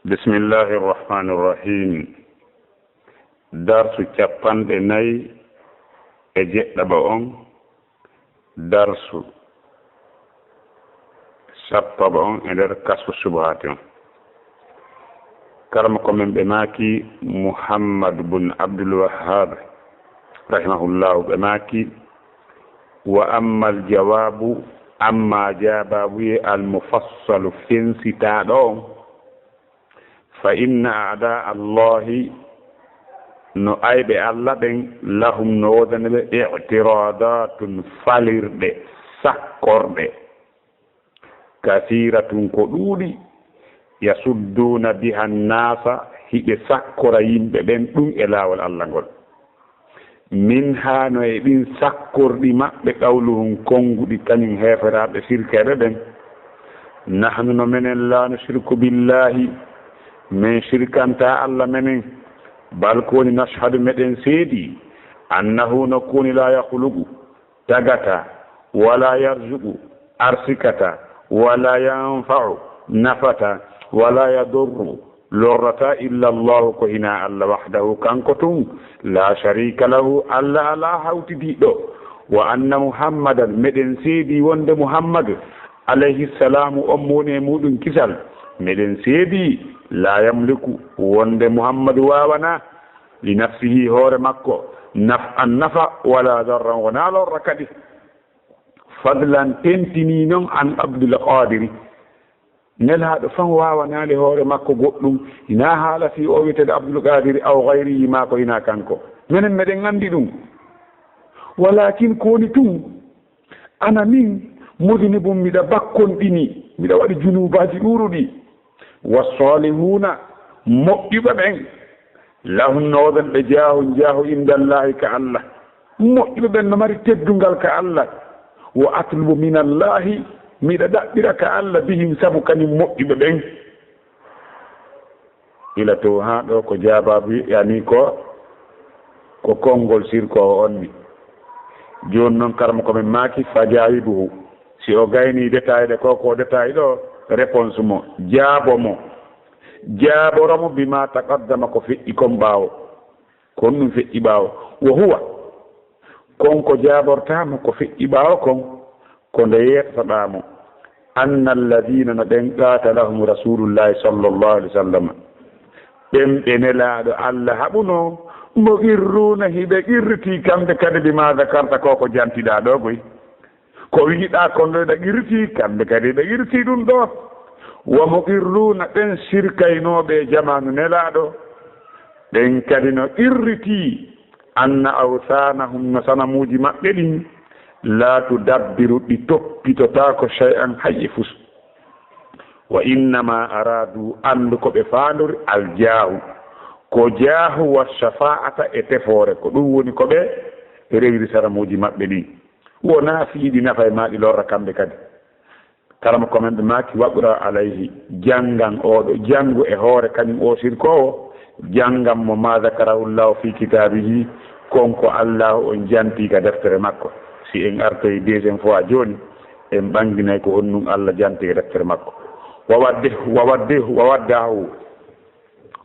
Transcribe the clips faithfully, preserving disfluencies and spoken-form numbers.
Bismillahi irrahmani irrahim. Darsu capanɗe nayi e jeɗɗaɓa on. Darsu sappaɓa on e nder kasfu subahaati on. Karama ko men ɓe maaki Muhammad bun Abdul Wahhab, rahimahullahu, ɓe maaki, wa ammal jawaabu, amma jaabaabuye al mufassalu fensitaaɗo on, fa inna a'daa Allahi, no ayɓe Alla ɓen, lahum, no woodani ɓe, i'tiraadatun, falirɗe, sakkorɗe, kasiiratun, ko ɗuuɗi, yasudduuna biha nnaasa, hiɓe sakkora yimɓe ɓen ɗum e laawol Alla ngol. Min haa no e ɗin sakkorɗi maɓɓe, qawluhum, konnguɗi kañum heeferaaɓe sirkeeɓe ɓen, nahnu, no menen, laa nushriku billaahi, men sirkantaa Alla menen, bal ko woni, nashhadu, meɗen seedii, annahu, no ko woni, laa yakhluqu, tagataa, walaa yarzuqu, arsikataa, walaa yanfa'u, nafataa, walaa yadurru, lorrataa, illa Allahu, ko hinaa Alla, wahdahu, kanko tun, laa shariika lahu, Alla alaa hawtidiiɗo, wa anna Muhammadan, meɗen seedii wonde Muhammadu, alayhi salaamu, on mo woni e muuɗum kisal, meɗen seedii, laa yamliku, wonde Muhammadu waawanaa, li nafsihi, hoore makko, naf'an, nafa, walaa darran, wonaa lorra kadi. Fadlan, tentinii non, an Abdul Qaadiri. Nelaaɗo fan waawanaali hoore makko goɗɗum, hinaa haala fii o wi'eteeɗo Abdul Qaadiri, aw gayrihi, maa ko hinaa kanko. Menen meɗen anndi ɗum. Walaakin ko woni tun, ana min, mudnibun, miɗa bakkonɗini, miɗa waɗi junuubaaji ɗuuɗuɗi. Wassaalihuuna, moƴƴuɓe ɓen, lahum, no woodani ɓe, jaahun, jaahu, indallaahi, ka Alla. Moƴƴuɓe ɓen no mari teddungal ka Alla. Wa atlubu minallaahi, miɗa ɗaɓɓira ka Alla, bihim, sabu kañum moƴƴuɓe ɓen. Ila to haa ɗoo ko jaabaabu, yani ko, ko konngol sirkoowo on ni. Jooni non, karama ko men maaki, fa jaawibuhu. Si o gaynii détail ɗe ko, ko détail ɗoo, réponse mo, jaabo mo. Jaaboro mo bimaa taqaddama, ko feƴƴi kon ɓaawo. Kon ɗum feƴƴi ɓaawo. Wa huwa, kon ko jaabortaa mo ko feƴƴi ɓaawo kon, ko nde yeetataɗaa mo. Anna alladiina, no ɓen, qaatalahum Rasuulullaahi sallallaahu alayhi wa sallam, ɓen ɓe Nelaaɗo Alla haɓunoo, muqirruuna, hiɓe qirritii kamɓe kadi, bimaa dakarta, ko ko jantiɗaa ɗoo koy. Ko wiɗaa kon ɗoo, hiɓe qirritii, kamɓe kadi hiɓe qirritii ɗum ɗoo. Wa muqirruuna, ɓen sirkaynooɓe e jamaanu Nelaaɗo, ɓen kadi no qirritii, anna awsaanahum, no sanamuuji maɓɓe ɗin, laa tudabbiru, ɗi toppitotaako, shay'an, hay e fus. Wa innama araadu, anndu ko ɓe faandori, aljaahu, ko jaahu, wa shafaa'ata, e tefoore, ko ɗum woni ko ɓe rewiri sanamuuji maɓɓe ɗin. Wonaa fii ɗi nafa e maa ɗi lorra kamɓe kadi. Karama ko men ɓe maaki, waqra alayhi, janngan oo ɗoo, janngu e hoore kañum oo sirkoowo, janngan mo maa dakarahu Llahu fii kitaabihi, kon ko Allaahu on jantii ka deftere makko. Si en artoyi deuxième fois jooni, en ɓannginay ko honɗum Alla jantii ka deftere makko. Wa waddi-, wa waddi-, wa waddahu,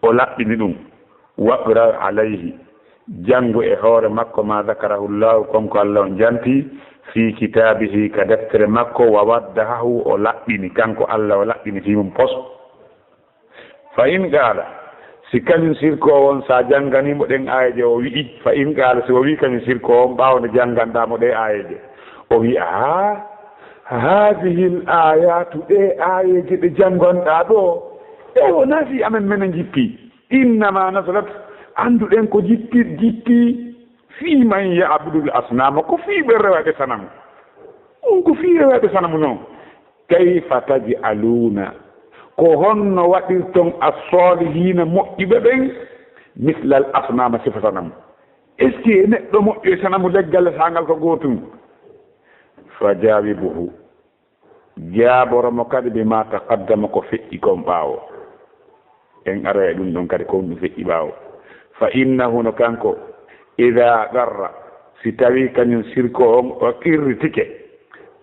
o laɓɓini ɗum. Waqra alayhi, janngu e hoore makko, maa dakarahu Llahu, kon ko Alla on jantii, fii kitaabihi, ka deftere makko, wa waddahahu, o laɓɓini, kanko Alla o laɓɓini fii mum pos. Fa in qaala, si kañum sirkoowo on, si a jannganii mo ɗen aayeeje, o wi'i, fa in qaala, si o wi'i kañum sirkoowo on, ɓaawo nde jannganɗaa mo ɗee aayeeje, o wi'a, haa, haadihil aayaatu, ɗee aayeeje ɗe jannganɗaa ɗoo, ɗe wonaa fii amen menen jippii. Innama nazalat, annduɗen ko jippi, jippi fii man ya'budul asnama, ko fii ɓe rewayɓe sanamu. Ɗum ko fii rewayɓe sanamu non. Kayfa taj'aluuna, ko honno waɗirton as-saalihiina moƴƴuɓe ɓen mislal asnama sifa sanamu? Est-ce que neɗɗo moƴƴo e sanamu leggal e saangal ko gootum? Fa jaawibuhu, jaaboro mo kadi, bimaa taqaddama, ko feƴƴi kon ɓaawo. En aroya e ɗum ɗon kadi, ko ɗum feƴƴi ɓaawo. Fa innahu, no kanko, idaa qarra, si tawii kañum sirko on o qirritike,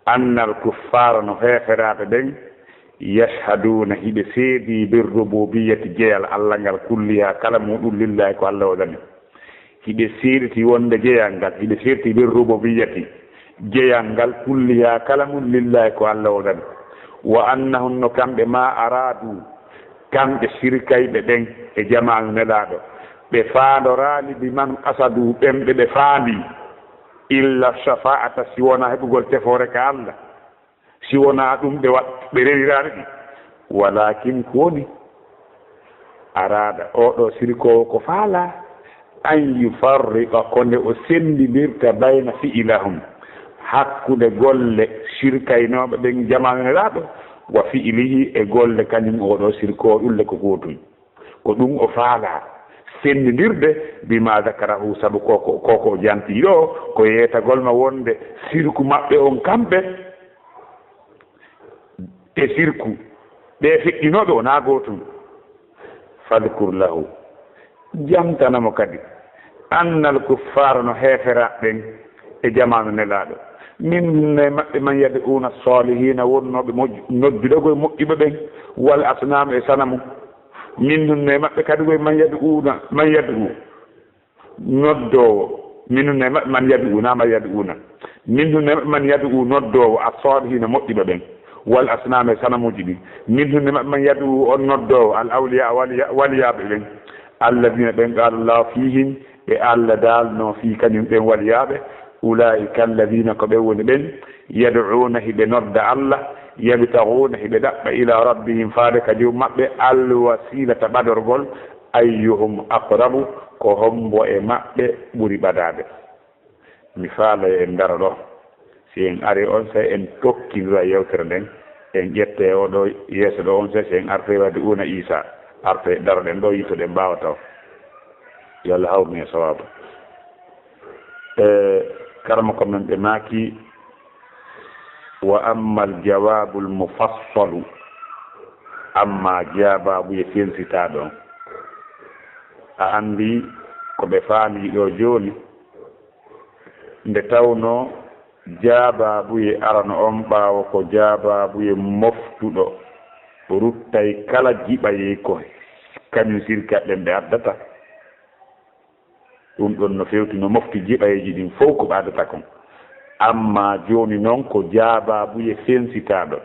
annal kuffaara, no heeferaaɓe ɓen, Yashhaduuna, hiɓe seedii, bir rububiyyati, jeyal Allah ngal, kulliha, kala muɗum, lillahi, ko Allah waɗani. Hiɓe seediti wonde jeyal ngal, hiɓe seediti bir rububiyyati, jeyal ngal, kulliha, kala mum, lillahi, ko Allah waɗani. Wa annahum, no kamɓe, ma araadu, kamɓe sirkayɓe ɓen e jamaanu Nelaaɗo, ɓe faandoraali bi man qasadu, ɓen ɓe ɓe faandi, illa shafa'ata, si wonaa heɓugol tefoore ka Allah. Si wonaa ɗum ɓe waɗ-, ɓe rewiraani ɗi. Walakin ko woni, araada, oo ɗoo sirkoowo ko faalaa, an yufarriqa, ko nde o senndindirta, bayna fi'ilahum, hakkunde golle sirkaynooɓe ɓen jamaanu Nelaaɗo, wa fi'ilihi, e golle kañum oo ɗoo sirkoowo ɗum le ko gootum. Ko ɗum o faalaa, senndindirde, bima zakarahu, sabu ko, ko, ko, ko jantii ɗoo, ko yeetagol ma wonde sirku maɓɓe on kamɓe, e sirku ɓe feƴƴinooɓe wonaa gootum. Fadkur lahu, jantana mo kadi, annal kuffaara, no heeferaaɓe ɓen e jamaanu Nelaaɗo, minhum, no e maɓɓe, man yad'uuna salihiina, wonnooɓe moƴ-, noddude ko e moƴƴuɓe ɓen, wal asnaam, e sanamu. Minhum, no e maɓɓe kadi ko e man yad'uuna, man yad'u, noddoowo. Minhum, no e maɓɓe man yad'u, na man yad'uuna. Minhum, no e maɓɓe man yad'u, noddoowo, as-salihiina, moƴƴuɓe ɓen. Wal asnaam, e sanamuuji ɗin. Minhum, no e maɓɓe man yad'u, on noddoowo, al awliyaa, waliya-, waliyaaɓe ɓen. Alladiina, ɓen, qaala Allaahu fiihim, ɓe Allah daalnoo fii kañum ɓen waliyaaɓe. Ulaa'ika alladiina, ko ɓen woni ɓen, yad'uuna, hiɓe nodda Allah, yabtaghuuna, hiɓe ɗaɓɓa, ilaa rabbihim, faade ka Joomi maɓɓe, alwasiilata, ɓadorgol, ayyuhum aqrabu, ko hommbo e maɓɓe ɓuri ɓadaade. Mi faalay en ndaro ɗoo. Si en ari on sey en tokkindira yewtere nden, en ƴetta e oo ɗoo yeeso ɗoo on sey, si en artoy wadde una Iisa, artoy daroɗen ɗoo, yiltoɗen ɓaawo taw. Yo Allah hawru en e sawaabu. E, karamoko men ɓe maaki, wa ammal jawaabul mufassalu, amma jaabaabuye fensitaaɗo on. A anndi ko ɓe faami ɗoo jooni? Nde tawnoo jaabaabuye arano on ɓaawo ko jaabaabuye moftuɗo, ruttay kala jiɓayey ko kañum sirkaɓe ɓen ɓe addata. Ɗum ɗon no fewti no mofti jiɓayeeji ɗin fow ko ɓe addata kon. Amma jooni non ko jaabaabuye fensitaaɗo.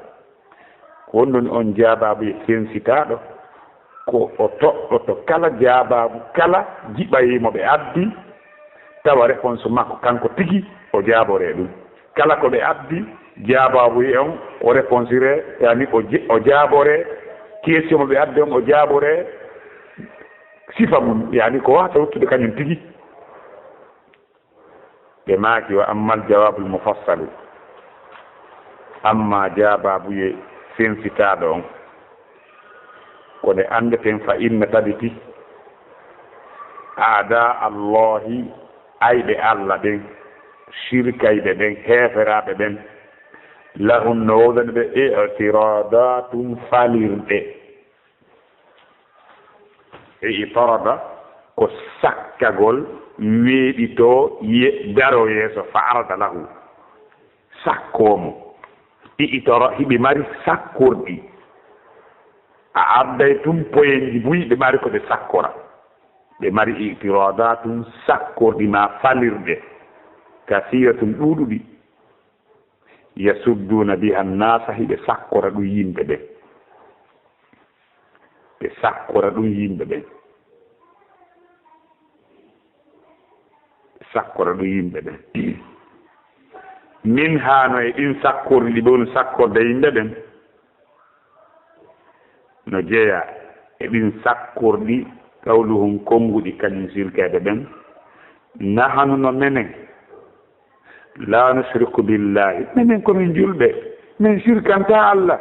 Ko honɗun on jaabaabuye fensitaaɗo? Ko o toɗɗoto kala jaabaabu, kala jiɓayee mo ɓe addi, tawa réponse makko kanko tigi o jaaboree ɗum. Kala ko ɓe addi, jaabaabuye on o réponsiree, yani o je-, o jaaboree, question mo ɓe addi on o jaaboree, sifa mum, yani ko wata ruttude kañum tigi. Ɓe maaki, wa ammal jawaabul mufassalu, amma jaabaabuye fensitaaɗo on, ko nde anndeten fa inna tabiti, aada Allahi, ayɓe Alla ɓen, sirkayɓe ɓen, heeferaaɓe ɓen, lahum no woodani ɓe i'tiradaatun falirɗe. I'tarada ko sakkagol, weeɓitoo, ye-, daroo yeeso, fa arada lahu, sakkoo mo. I'tara-, hiɓe mari sakkorɗi. A adday tun poyenji buy, ɓe mari ko ɓe sakkora. Ɓe mari i'tiradaatun, sakkorɗi ma falirɗe, kasiiratun, ɗuuɗuɗi. Yasudduuna biha nnaasa, hiɓe sakkora ɗum yimɓe ɓen. Ɓe sakkora ɗum yimɓe ɓen. Ɓe sakkora ɗum yimɓe ɓen. Min haano e ɗin sakkorɗi ɗi ɓe woni sakkorde yimɓe ɓen. No jeyaa e ɗin sakkorɗi, qawluhum, konnguɗi kañum sirkeeɓe ɓen, nahanu, no menen, laa nushriku billaahi, menen ko min julɓe, min sirkantaa Alla.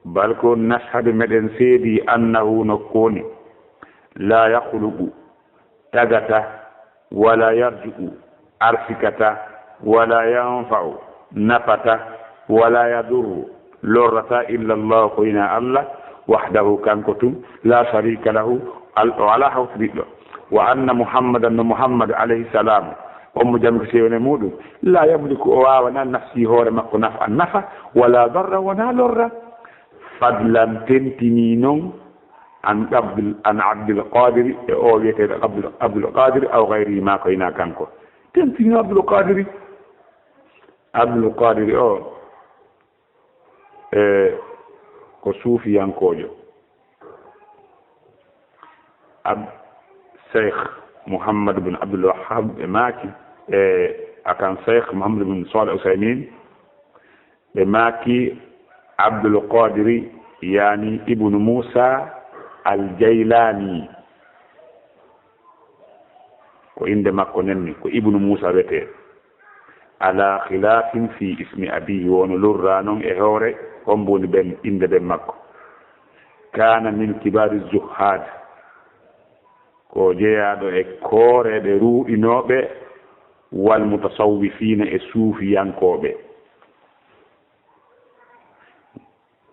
Bal ko nashhadu, meɗen seedii, annahu, no ko woni, laa yakhluqu, tagata, wala yarzuqu, arsikata, wala yanfa'u, nafata, wala yadurru, lorrata, illa Allah, ko ina Allah, wahdahu, kanko tun, la sharika lahu, al-, o alaa hawtudiɗɗo, wa anna Muhammadan, no Muhammad alayhi salam, on mo jam ko sewene muɗum, la yamliku, o waawana, nafsi, hoore makko, naf'an, nafa, wala darra, wona lorra. Fadlan tentinii noon an Abdul, an Abdul Qadiri, e o wiyeteeɗo Abdul, Abdul Qadiri, aw gayri maa ko hinaa kanko. Tentinii Abdul Qadiri. Abdul Qadiri o, e, ko suufiyankoojo. Ab-, Cheikh Mouhammad bin Abdul Wahhab ɓe maaki, e, akan Cheikh Mouhammad bin Saleh Ousaymin, ɓe maaki Abdul Qadiri, yaani Ibnu Musa Al Jaylani. Ko innde makko nenni, ko Ibnu Muusa wiyetee. Ala khilaafin fi ismi abiihi, wano lorraa non e hoore hombo woni ben, innde ben makko. Kaana min kibaari zuhaad, ko jeyaaɗo e kooreeɓe ruuɗinooɓe, wal mutasawwifiina, e suufiyankooɓe.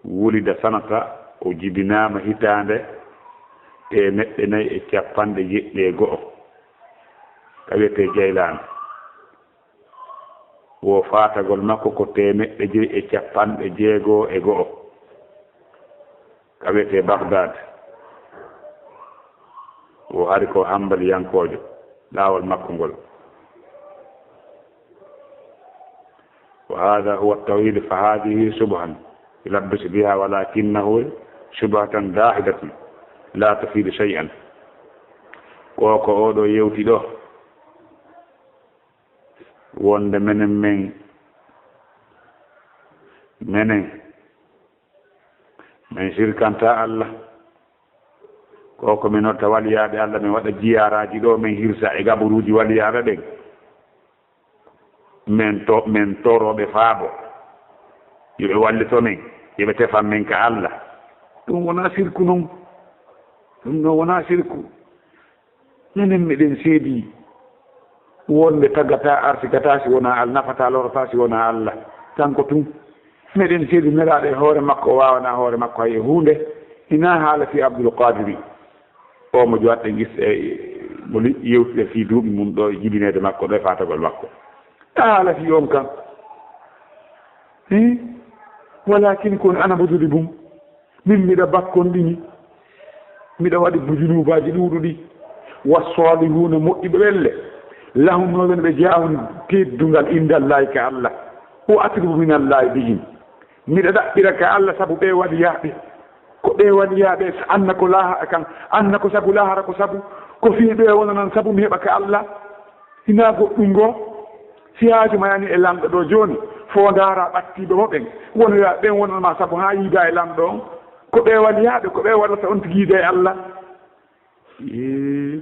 Wulida sanata, o jibinaama hitaande teemeɗɗe nayi e cappanɗe jeɗɗi e go'o, ka wiyetee Jaylaan. Wo faatagol makko ko teemeɗɗe joy e cappanɗe jeego e go'o, ka wiyetee Bagdaad. Wo hari ko hambaliyankoojo, laawol makko ngol. وهذا هو التوحيد، فهذه شبهة يلبس بها، ولكنه شبهة داحضة لا تفيد شيئا. Ko ko oɗo yewti ɗo, wonde menen men, menen men sirkanta Allah. Ko ko min noddata waliyaaɓe Allah, min waɗa jiyaaraaji ɗo, min hirsa e gaburuuji waliyaaɓe ɓen. Men to, men torooɓe faabo, yo ɓe wallito men, yo ɓe tefan men ka Allah. Ɗum wonaa sirku non. Ɗum non wonaa sirku. Minen miɗen seedii wonde tagataa, arsikata si wonaa Allah, nafataa, lorrataa si wonaa Allah. Kanko tun. Miɗen seedii Nelaaɗo e hoore makko, o waawanaa hoore makko hay e huunde. Hinaa haala fii Abdul Qaadiri. O mo jowaɗɗen gis-, e, mo li-, yewtuɗen fii duuɓi mum ɗo e jibineede makko ɗo e faatagol makko. A haala fii on kan. Hi? Walaakin kun ana bududi bum. Min miɗa bakkonɗini. Miɗa waɗi bu-, junuubaaji ɗuuɗuɗi. Wassaalihuuna moƴƴuɓe ɓen le. Lahum no ɓen ɓe jaahun teddungal indallaahi ka Allah. Wa atlubu minallaahi bihim. Miɗa ɗaɓɓira ka Allah sabu ɓee waliyaaɓe. Ko ɓee waliyaaɓe, anna ko laaha-, kan, anna ko sabu laahara, ko sabu, ko fii ɓee wonanan sabu mi heɓa ka Allah. Hinaa goɗɗum goo. Si haaju ma yani e lanɗo ɗo jooni, foo ndaara ɓattiiɓe mo ɓen. Wonoya ɓen wonanma sabu haa yiida e lanɗo on. Ko ɓee waliyaaɓe, ko ɓee wallata on tigi yiida e Allah. Ee.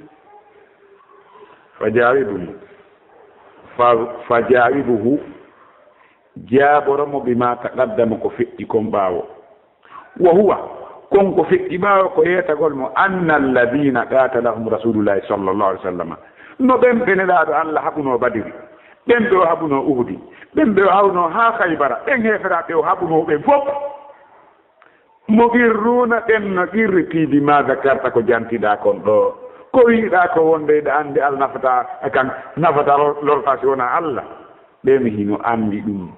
Fajaawibuhu. Fa, fajaawibuhu. Jaaboro mo bimaa taqaddama, ko feƴƴi kon ɓaawo. Wa huwa, kon ko feƴƴi ɓaawo, ko yeetagol mo, anna alladina qatalahum rasulullahi sallallahu alaihi wasallam. No ɓen ɓe Nelaaɗo Allah haɓunoo Badiri, ɓen ɓe o haɓunoo Uhudi, ɓen ɓe o haɓunoo haa Khaybara, ɓen heeferaaɓe o haɓunoo ɓen fof. Muqirruuna, ɓen no qirritii, bimaa zakarta, ko jantiɗaa kon ɗoo. Ko wiɗaa ko wonde hiɗa anndi Allah nafataa kan, nafataa lor-, lortaa si wonaa Allah. Ɓen hino anndi ɗum.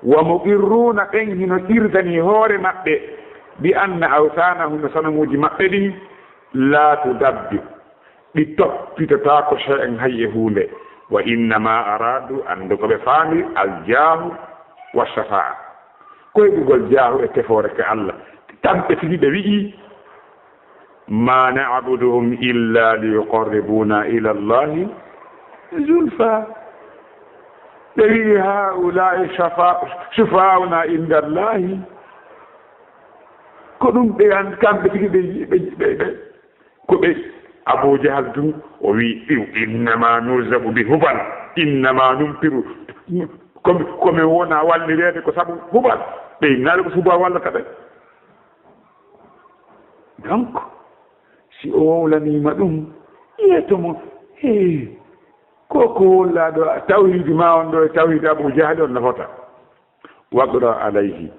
Wa muqirruuna, ɓen hino qirtanii hoore maɓɓe, bi anna awsaanahum, no sanamuuji maɓɓe ɗin, laa tudabbiru, ɗi toppitotaako shay'an, hay e huunde. Wa innama araadu, anndu ko ɓe faami, al jaahu wa shafaa. Ko heɓugol jaahu e tefoore ka Allah. Kamɓe tigi ɓe wi'i, ma na'buduhum illa liyuqarribuna ila Allahi zulfa. Ɓe wi'i, haula'i shafa-, shufa'auna inda Allahi. Ko ɗum ɓe an-, kamɓe tigi ɓe, ɓe, ɓe, ɓe, ko ɓe, Abu Jahal tun, o wi, "Innama nuzabu bi Hubal, innama numpiru, ko, ko min wona wallireede ko sabu Hubal." Ɓe innaade ko Hubal wallata ɓe. Donc, si o wowlaniima ɗum, yeeto mo, "Hee, ko, ko wollaa ɗo, tawhiidi ma on ɗo e tawhiidi Abu Jahal on nafata." Waqra alayhi.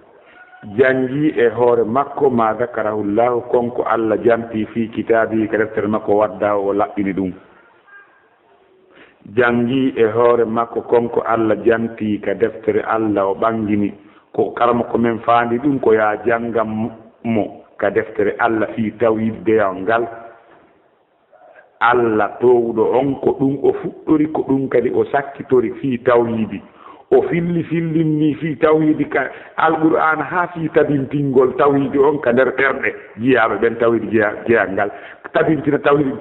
Janngii e hoore makko ma dakarahu Llahu, kon ko Allah jantii fii kitaabihi, ka deftere makko wadda o laɓɓini ɗum. Janngii e hoore makko kon ko Allah jantii ka deftere Allah o ɓanngini, Ko karamoko men faandi ɗum ko yaa janngam mo ka deftere Allah fii tawhiid deyal ngal. Allah toowuɗo on ko ɗum o fuɗɗori, ko ɗum kadi o sakkitori fii tawhiidi. O filli fillinni fii tawhiidi ka Alqur'aana haa fii tabintingol tawhiidi on ka nder ɓerɗe jiyaaɓe ɓen, tawhiidi jeya-, jeyal ngal, tabintina tawhiidi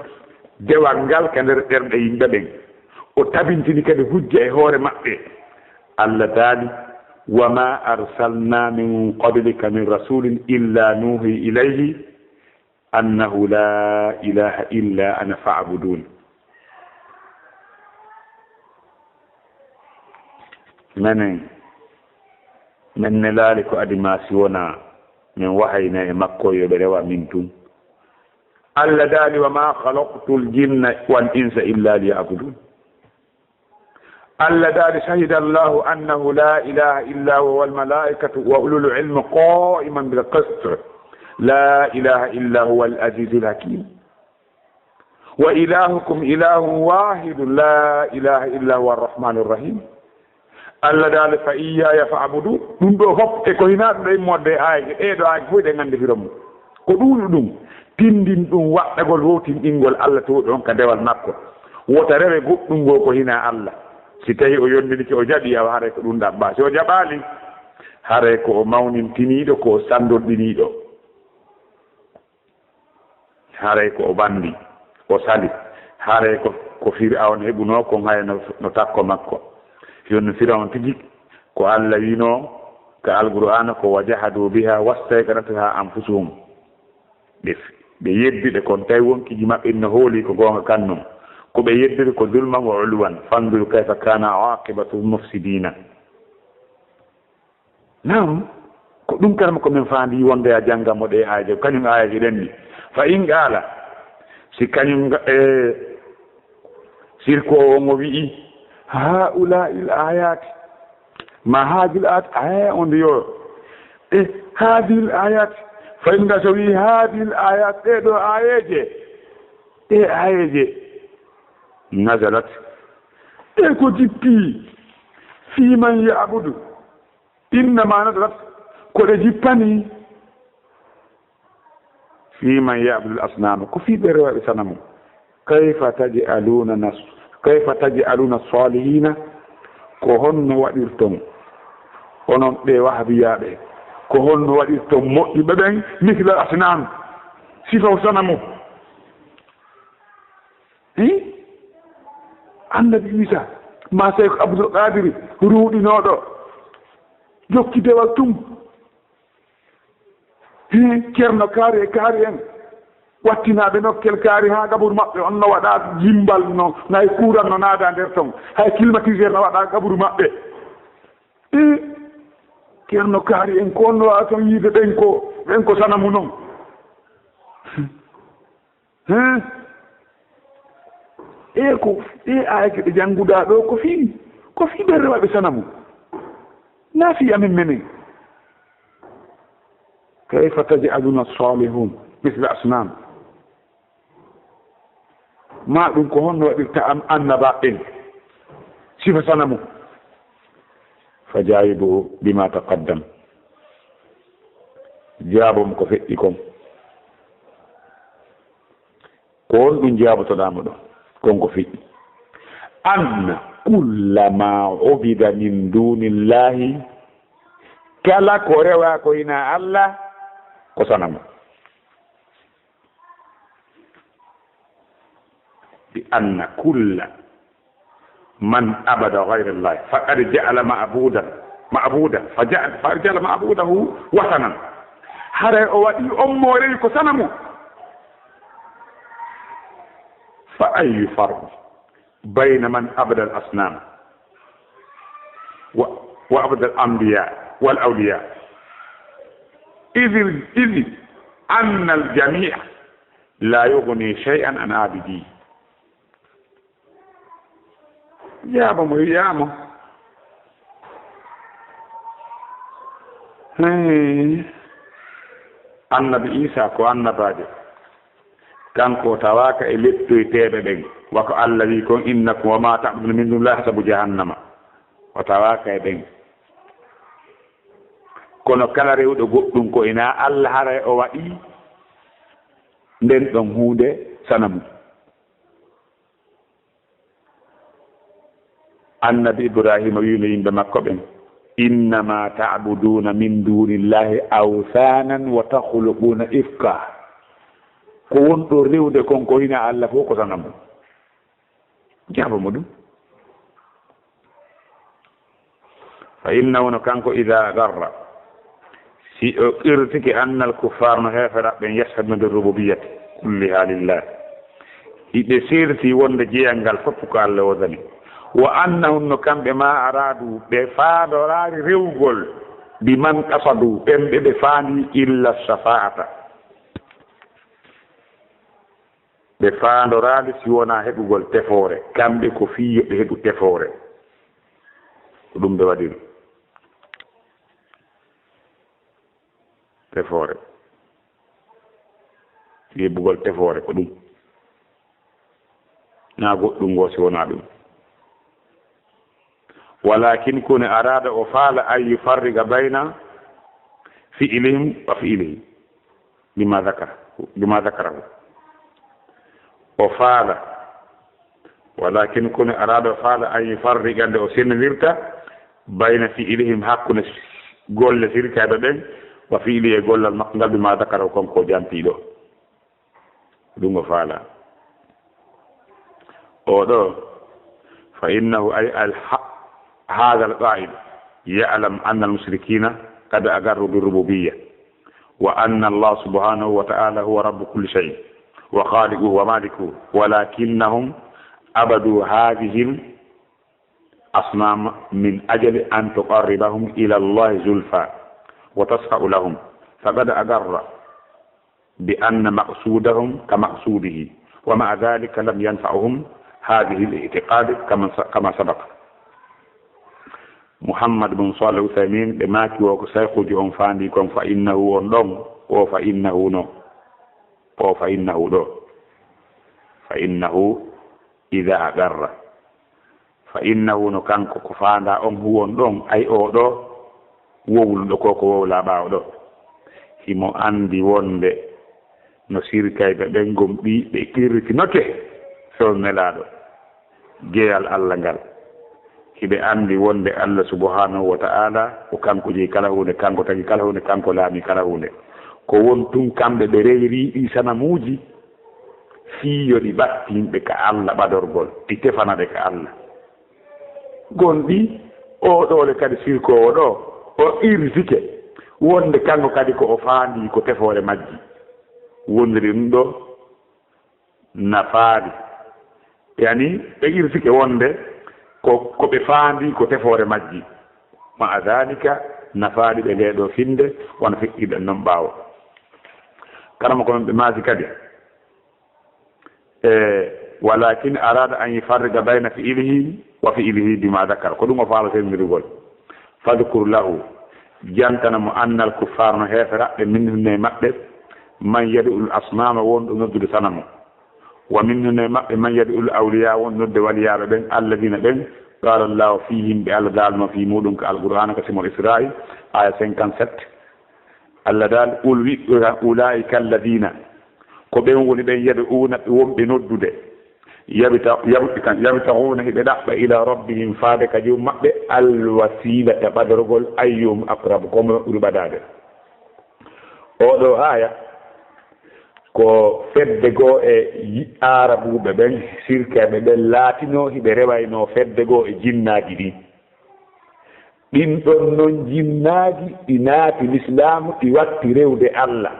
dewal ngal ka nder ɓerɗe yimɓe ɓen. O tabintini kadi hujja e hoore maɓɓe. Allah daali: "Wa ma arsalna min qablika min rasulin illa nuhi ilayhi annahu la ilaha illa ana fa'budun." Menen, men nelaali ko adi maa si wonaa men wahayna e makko yo ɓe rewa min tun. Allah daali: "Wa ma khalaqtul jinna wal insa illa liya'budun." Allah daali: "Shahida Allahu annahu la ilaha illa huwa wal malaikatu wa ulul ilmi qa'iman bil qist. La ilaha illa huwa al azizul hakim. Wa ilahukum ilahun wahidun la ilaha illa huwa arrahmanur rahim." Allah daali: "Fa iyyaya fa'budu." Ɗum ɗo fof e ko hinaa ɗum ɗo immorde e aayeeje, ɗee ɗo aayeeje fof ɗe ngannde firo mum. Ko ɗuuɗi ɗum, tindin ɗum waɗɗagol wowtinɗingol Allah to ɗon ka dewal makko. Wota rewe goɗɗum ngoo ko hinaa Allah. Si tawi o yondinike, o jaɓi, awa haray ko ɗum ɗaɓɓa. Si o jaɓaali, haray ko o mawnintiniiɗo, ko o sanndorɗiniiɗo. Haray ko o banndi, o sali. Haray ko, ko Fir'awna heɓunoo kon, hay no, no takko makko. Yo no Fir'awna tigi, ko Allah wiinoo ka Alqur'aana ko: "Wa jahadu biha wastayqanatha anfusuhum." Ɓe, ɓe yeddude kon, tawi wonkiiji maɓɓe no hooli ko goonga kan non. Ko ɓe yeddude ko zulman wa ulwan. Fanzur kayfa kana aqibatul mufsidina. Naam, ko ɗum karma ko men faandi wonde a jannga mo ɗe aayeeje, kañum aayeeje ɗen ni. Fa in qaala, si kañum nga-, e, sirkoowo on o wi'i, "Haa'ulaa'il aayaati, ma haadil aayat, aya on de yo, e haadil aayaat." Fa in qaala, so wi'i, "Haadil aayaat, ɗee ɗoo aayeeje, ɗee aayeeje, nazalat, ɗee ko jippi, fii man ya'budu." Innama nazalat, ko ɗe jippani. Fii man ya'budul asnama, ko fii ɓe rewaaɓe sanamu. Kayfa taj'aluna nas-, kayfa taj'aluna salihina, ko honno waɗirton, onon ɓe wahabiyaaɓe, ko honno waɗirton moƴƴuɓe ɓen, misla asnam, sifa sanamu? Hi? Annabi Isa, ma Seeku Abdul Qaadiri, ruuɗinooɗo, jokki dewal tum. Hi, Ceerno Kaari e Kaari en, wattinaaɓe nokkel Kaari haa gaburu maɓɓe on no waɗa jimbal, no, nay kuuran no naada nder ton, hay climatiseur no waɗa gaburu maɓɓe. Hi, Ceerno Kaari en, ko on no waɗa ton yiide ɓen ko, ɓen ko sanamu non. Hee? E ko, e aya ke ɓe jannguɗaa ɗo, ko fii, ko fii ɓe rewaaɓe sanamu. Naa fii amen menen. Kayfa taj'aluna salihun misla asnam. Ma ɗum ko honno waɗirta am annabaaɓe ɓen sifa sanamu? Fa jaawibuhu bima taqaddam. Jaabo mo ko feƴƴi kon. Ko honɗum jaabotoɗaa mo ɗon? Kon ko feƴƴi. Anna kulla ma ubida min dunillahi, kala ko rewaa ko hinaa Allah, ko sanamu. Bi anna kulla man abada ghayra Allah faqad ja'ala ma'budan, ma'budan, fa ja'a-, fa ja'ala ma'budahu wathanan. Haray o waɗi on mo rewi ko sanamu. Fa ayyu farq bayna man abada al asnam wa, wa abada al anbiya wal awliya. Idh, idh anna al jami'a la yughni shay'an an abidi. Jaaba mo wi'aama. Hey. Annabi Iisaa ko annabaajo. Kanko o tawaaka e lettoyteeɓe ɓen. Wa ko Alla wi'i kon, "Innakum wa ma ta'buduna min dunillahi hasabu jahannama." O tawaaka e ɓen. Kono kala rewɗo goɗɗum ko ina Allah haray o waɗi nden ɗon huunde sanamu. Annabi Ibrahima wi'no yimɓe makko ɓen, "Innama ta'buduna min dunillahi awthanan wa takhluquna ifka." Ko wonɗo rewde kon ko hina Allah fof ko sanamu. Jaabo mo ɗum. Fa innahu no kanko ida garra, si o qirtike annal kuffar no heeferaɓe ɓen yashhaduna bi rububiyati kulliha lillah. Hiɓe serti wonde jeyal ngal fof ko Allah wodani. Wa annahum no kamɓe ma aradu ɓe faandoraali rewgol bi man qasadu ɓen ɓe ɓe faandi illa shafa'ata. Ɓe faandoraali si wonaa heɓugol tefoore, kamɓe ko fii yo ɓe heɓu tefoore. Ko ɗum ɓe waɗiri. Tefoore. Fii heɓugol tefoore, ko ɗum. Naa goɗɗum ngoo si wonaa ɗum. Walakin kone arada o faala an yufarriqa bayna fi'lihim wa fi'lihi bima zakara, bima zakarahu. O faala, walakin kone arada o faala an yufarriqa nde o sennindirta bayna fi'lihim hakkunde golle sirkaaɓe ɓen wa fi'lihi e gollal makko ngal bima zakarahu kon ko jantii ɗo. Ɗum o faala. O ɗo, fa innahu ay al ha-, hadha al qa'il ya'lam anna al mushrikina qad aqarru bi rububiyya wa anna Allah subhanahu wa ta'ala huwa rabbu kulli shay'in wa khaliquhu wa malikuhu walakinnahum abadu hadhihi al asnam min ajli an tuqarribahum ila Allah zulfa wa tasfa'u lahum faqad aqarra bi anna maqsudahum ka maqsudihi, wa ma'a dhalika lam yanfa'uhum hadhihi al-i'tiqad kama sa-, kama sabaqa. Muhammad bin Salih Uthaymin ɓe maaki wo ko saykuuji on faandi kon fa innahu on ɗon, o fa innahu no, o fa innahu ɗo, fa innahu idha aqarra. Fa innahu no kanko ko faandaa on huwon ɗon, ay oo ɗoo wowluɗo ko, ko wowlaa ɓaawo ɗoo. Himo anndi wonde no sirkayɓe ɓen gomɗii ɓe qirritinoke few Nelaaɗo, jeyal Allah ngal. Hiɓe anndi wonde Allah subhanahu wa ta'ala ko kanko jeyi kala huunde, kanko tagi kala huunde, kanko laami kala huunde. Ko won tun kamɓe ɓe rewiri ɗi sanamuuji, fii yo ɗi ɓattin ɓe ka Allah ɓadorgol, ɗi tefana ɓe ka Allah. Gonɗi, oo ɗoo le kadi sirkoowo ɗoo, o irsike wonde kanko kadi ko o faandi ko tefoore majji. Woniri ɗum ɗoo nafaali. Yani, ɓe irsike wonde ko, ko ɓe faandi ko tefoore majji. Ma'a dhalika, nafaali ɓe ndee ɗoo finde, wano feƴƴiɗen non ɓaawo. Karama ko non ɓe maasi kadi. E, walakin arada an yufarriqa bayna fi'lihi wa fi'lihi bima dhakara. Ko ɗum o faala senndirgol. Fadhkur lahu, jantana mo annal kuffar no heeferaɓe minhum e maɓɓe, man yad'ul asnama wonɗo noddude sanamu. Wa minhum e maɓɓe man yad'ul awliya wonɗo nodde waliyaaɓe ɓen, alladina ɓen, qala Allahu fihim ɓe Allah daalno fii muɗum ka Alqur'ana ka simol Isra'i, aya cinquante-sept. Allah daal, ul wi, ulaika alladina, ko ɓen woni ɓen yad'una ɓe wonɓe noddude, yabta-, yab-, kan, yabtaghuna hiɓe ɗaɓɓa ila rabbihim faade ka joom maɓɓe, alwasilata ɓadorgol, ayyuhum aqrab, ko mo ɓuri ɓadaade. Oɗo aya, ko fedde goo e yi-, aarabuɓe ɓen, sirkeɓe ɓen laatino hiɓe rewayno fedde goo e jinnaaji ɗin. Ɗin ɗon non jinnaaji ɗi naati lislaamu, ɗi watti rewde Allah.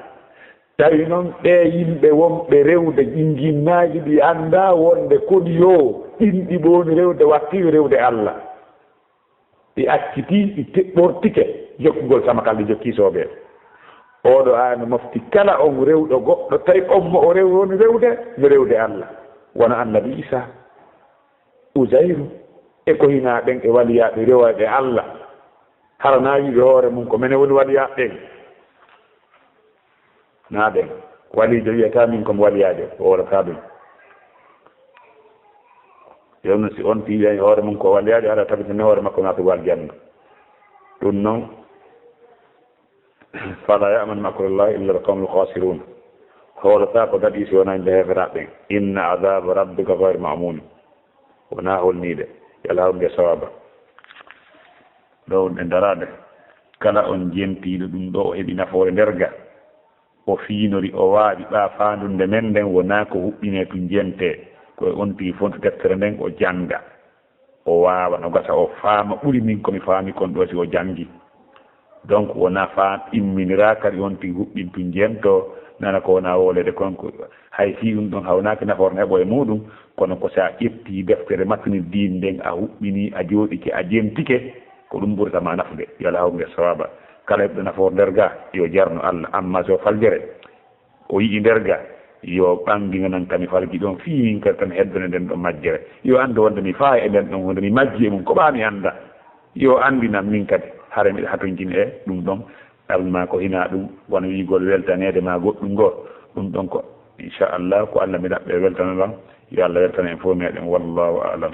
Tawi non ɓee yimɓe wonɓe rewde ɗin jinnaaji ɗi anndaa wonde koni yo ɗin ɗi ɓooni rewde watti rewde Allah. Ɗi accitii, ɗi te-, ɓortike jokkugol samakal, ɗi jokki soobee. Oɗo aaya no mofti kala on rewɗo goɗɗo, tawi on mo o rew-, woni rewde, no rewde Allah. Wano Annabi Isa, Uzayru, e ko hinaa ɓen e waliyaaɓe rewayɓe Allah. Hara na wi'uɓe hoore mum ko menen woni waliyaaɓe ɓen. Naa ɓen. Waliijo wi'ataa min ko mi waliyaajo, o wolataa ɗum. Yewno si on piiɓe hoore mum ko waliyaajo, hara tabitini hoore makko naatugol aljanna. Ɗum non, Fala ya'manu makrallahi illa alqawmul khasirun. Hoolataa ko daɗi si wonaa yimɓe heeferaaɓe ɓen. Inna adhaba rabbika ghayru ma'mun. Wonaa holniiɗe. Yo Allah hawru nde sawaaba. Ɗo woni e daraade. Kala on jentiiɗo ɗum ɗo, o heɓi nafoore nder ga. O fiinori, o waawi ɓaa faandunde men nden, wonaa ko huɓɓinee tun jentee. Ko e on tigi fonti deftere nden, o jannga. O waawa, no gasa o faama ɓuri min ko mi faami kon ɗo si o janngi. Donc, wonaa faa imminiraa kadi on tigi huɓɓin tun jentoo, nana ko wonaa wooleede kon ko, hay si ɗum ɗon hawnaaki nafoore no heɓo e muuɗum, kono ko si a ƴettii deftere matani diin nden, a huɓɓinii, a jooɗike, a jentike, ko ɗum ɓurata ma nafude. Yo Allah hawru nde sawaaba. Kala heɓɗo nafoore nder ga, yo jarno Allah. Amma so faljere, o yi'i nder ga, yo ɓangi no nan ka mi falgi ɗon, fii min kadi tan heddone nden ɗon majjere. Yo anndu wonde mi faaya e nden ɗon, wonde mi majji e mum, ko ɓaa mi annda. Yo anndinam min kadi, hara miɗo hatonjini e ɗum ɗon, almaa ko hinaa ɗum, wano wi'ugol weltaneede maa goɗɗum ngoo. Ɗum ɗon ko, inchallah, ko Allah mi ɗaɓɓe weltano lan. Yo Allah weltano en fof meɗen. Wallahu a'lam.